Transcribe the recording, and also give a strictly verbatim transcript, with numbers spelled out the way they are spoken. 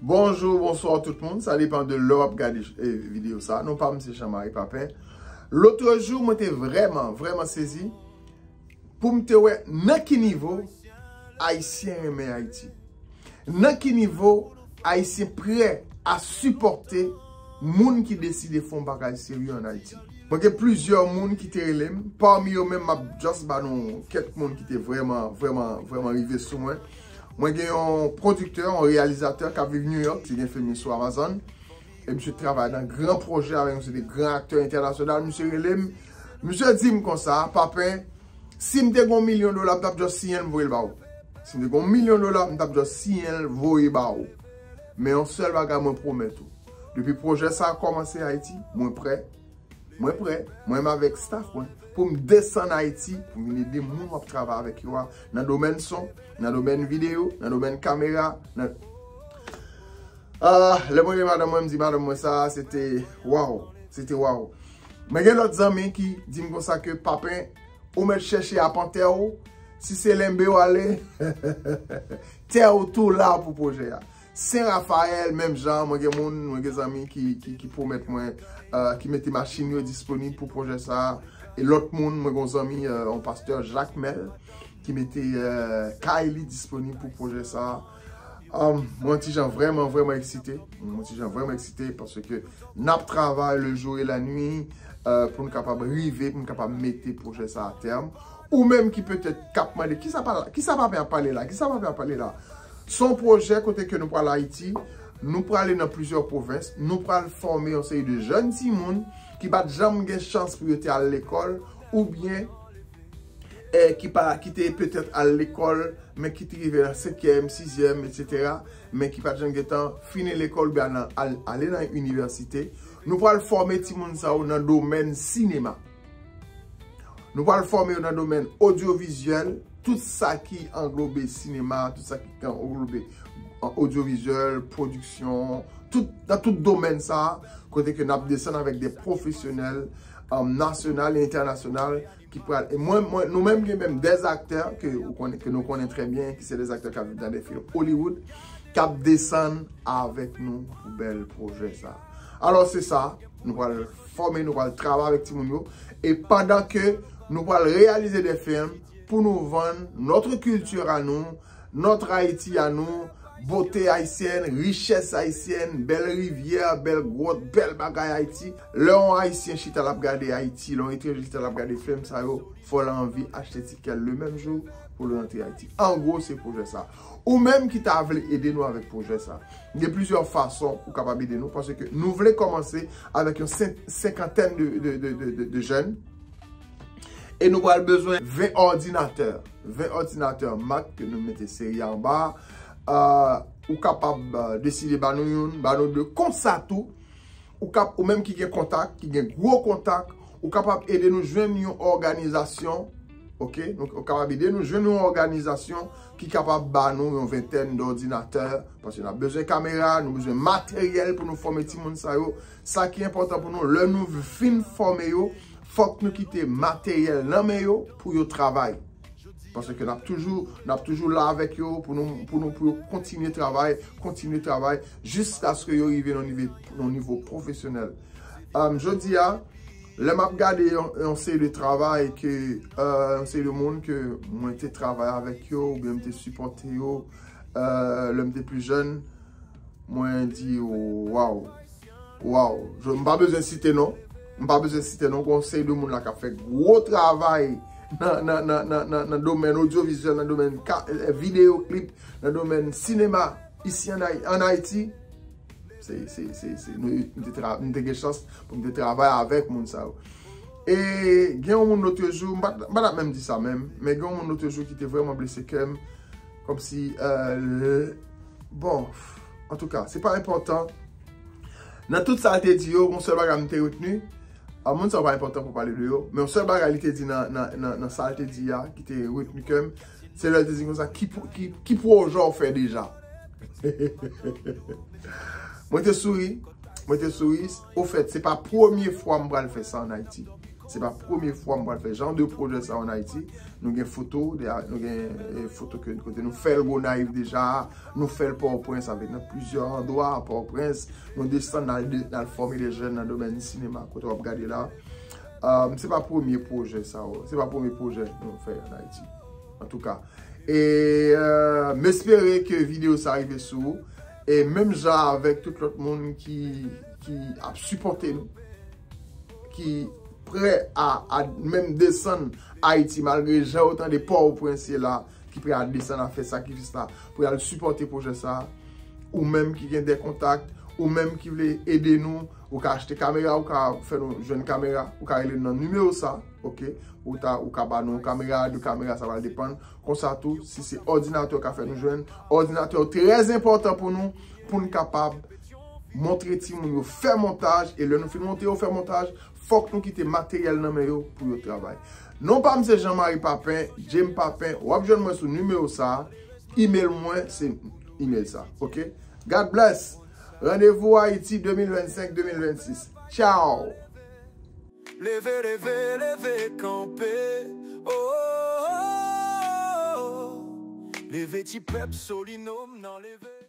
Bonjou, bonswa tout moun. Sa depan de lè w ap gade eh, videyo sa. Non pa m se Jean-Marie Papin. Lotrejou, mwen te vrèman, vrèman sezi pou m te wè nan ki nivo Ayisyen renmen Ayiti. Nan ki nivo Ayisyen prè a sipòte moun ki deside fè yon bagay serye ann Ayiti. Mwen gen plizyè moun ki te rele m, pami yo menm m ap just ba nou kèk moun ki te vrèman, vrèman, vrèman rive sou mwen. Mwen gen yon pwodiktè, yon reyalizatè k ap viv New York, ki gen fim li sou Amazon. E misye travay nan gran pwojè avèk yon seri de gran aktè entènasyonal. Misye rele m, misye di m konsa, Papin, si m te gen yon milyon dola, m t ap just siyen l voye l ba ou. Si m te gen yon milyon dola, m t ap just siyen l voye ba ou. Men yon sèl bagay mwen pwomèt ou. Depi pwojè sa a kòmanse Ayiti, mwen prè. Mwen prè, mwen menm avèk staff mwen, pou m desann Ayiti, pou m vin ede moun w ap travay avèk yo a, nan domèn son, nan domèn videyo, nan domèn kamera, nan... Ah, lè mwen gen madanm mwen, m di madanm mwen sa, se te waw, se te waw. Mwen gen lòt zanmi ki di m konsa ke Papin, ou mèt chèche apantè ou, si se lenbe w ale, tè ou tou la pou pwojè a. Sen Rafayèl, menm jan, mwen gen moun, mwen gen zanmi ki, ki, ki pwomèt mwen, euh, ki mete machin yo disponib pou pwojè sa a. E lòt moun, mwen gen yon zanmi, euh, yon pastè Jakmèl, ki mete euh, kay li disponib pou pwojè sa a. Um, mwen ti jan vrèman, vrèman eksite. Mwen ti jan vrèman eksite paske n ap travay le jour et la nuit euh, pou n kapab rive, pou n kapab mete pwojè sa a a tèm. Ou menm ki petèt k ap mande, kisa pa, kisa Papin ap pale la? Kisa Papin ap pale la? Se yon pwojè kote ke nou pral Ayiti, nou prale nan plizyè pwovens, nou pral fòme yon seri de jèn timoun ki pa t janm gen chans pou yo te al lekòl, oubyen eh, ki pa ki te petèt al lekòl, men ki te rive nan senkyèm, sizyèm, etsetera, men ki pa t janm gentan fini lekòl oubyen al, al, ale nan inivèsite. Nou pral fòme timoun sa yo nan domèn sinema. Nou pral fòme yo nan domèn odyovizyèl, tout sa ki anglobe sinema, tout sa ki anglobe odyovizyèl, pwodiksyon, tout, nan tout domèn sa a, kote ke n ap desann avèk de pwofesyonèl um, nasyonal e entènasyonal ki pral. E mwen, mwen, nou menm gen menm de aktè ke, ou konnen, ke nou konnen trè byen, ki se de aktè k ap viv nan de fim Hollywood, k ap desann avèk nou pou bèl pwojè sa. Alò, se sa, nou pral fòme, nou pral travay avèk timoun yo. E pandan ke nou pral reyalize de fim pou nou vann notre culture à nous, notre Haïti à nous, bote ayisyèn, richès ayisyèn, bèl rivyè, bèl gwòt, bèl bagay Ayiti. Lè yon Ayisyen chita l ap gade Ayiti, lè yon etranje chita l ap gade fim sa yo, fò l anvi achte tikè l le menm jou pou l rantre Ayiti. An gwo, se pwojè sa. Ou menm ki ta vle ede nou avèk pwojè sa, gen plizyè fason ou kapab ede nou, paske nou vle kòmanse avèk yon sen-, senkantèn de, de, de, de, de, de jèn. E nou pral bezwen ven òdinatè. Ven òdinatè Mac ke nou mete seri a anba a. Euh, ou kapab euh, deside ba nou youn, ba nou de. Konsa tou, ou kap, ou menm ki gen kontak, ki gen gwo kontak, ou kapab ede nou jwenn yon òganizasyon. Ok? Donk, ou kapab ede nou jwenn yon òganizasyon ki kapab ba nou yon ventèn dòdinatè, paske n ap bezwen kamera, nou bezwen materyèl pou nou fòme timoun sa yo. Sa ki enpòtan pou nou, lè nou fin fòme yo, fòk nou kite materyèl nan men yo pou yo travay. Paske n ap toujou, n ap toujou la avèk yo pou nou, pou nou, pou yo kontinye travay, kontinye travay, jiskaske yo rive nan nivo, nan nivo pwofesyonèl. Um, jodi a, lè m ap gade yon, yon seri de travay ke, euh, yon seri de moun ke mwen te travay avèk yo, oubyen m te sipòte yo, euh, lè m te pli jèn, mwen di, waw, waw. M pa bezwen site non. M pa bezwen site non. Gon seri de moun la k ap fè gwo travay nan, nan, nan, nan, nan, nan domèn odyovizyèl, nan domèn ka, eh, videyo klip, nan domèn sinema, isi an Ay-, an Ayiti. Se, se, se, se, nou, m te tra-, m te gen chans pou m te travay avèk moun sa yo. E gen yon moun lotrejou, m pa, m pa t ap menm di sa menm, men gen yon moun lotrejou ki te vrèman blese kè m, kòmsi, euh, bon, antouka, se pa enpòtan. Nan tout sa l te di yo, yon sèl bagay m te retni, a moun sa yo pa enpòtan pou pale de yo, men yon sèl bagay li te di nan, nan, nan, nan sa l te di a, ki te retni kè m, se lè l te di konsa, ki, pwo- ki, ki pwojè w fè deja? Mwen te souri, mwen te souri. Ofèt, se pa premye fwa m pral fè sa an Ayiti. Se pa premye fwa m pral fè jan de pwojè sa ann Ayiti. Nou gen foto, de- nou gen eh, foto ke kote nou fè l Gonayiv deja, nou fè l Pòtoprens avèk nan plizyè andwa Pòtoprens. Nou desann al, de- al fòme de jèn nan domèn sinema kote w ap gade la. Um, se pa premye pwojè sa, se pa premye pwojè nou fè ann Ayiti. Antouka, e uh, m espere ke videyo sa rive sou ou. E menm jan avèk tout lòt moun ki, ki ap sipòte nou, ki prè a, a menm desann Ayiti, malgre jan yo tande Pòtoprens ye la, ki prè a desann a fè sakrifis la pou y al sipòte pwojè sa a. Ou menm ki gen de kontak, ou menm ki vle ede nou, ou ka achte kamera, ou ka fè nou jwenn kamera, ou ka rele nan nimewo sa, oke? Ou ta, ou ka ba nou yon kamera, de kamera, sa va depann. Konsa tou, si se òdinatè ou ka fè nou jwenn, òdinatè yo trè enpòtan pou nou, pou n kapab montre timoun yo fè montaj, e lè nou fin montre yo fè montaj, fòk nou kite materyèl nan men yo pou yo travay. Non pa m se Jean Marie Papin, James Papin, w ap jwenn mwen sou nimewo sa, email mwen se email sa, oke? God bless! Randevou Ayiti de mil vennsenk, de mil vennsis. Tchao! Leve, leve, leve, kanpe. Oh, oh, oh, oh. Leve ti pèp Solinòm nan leve.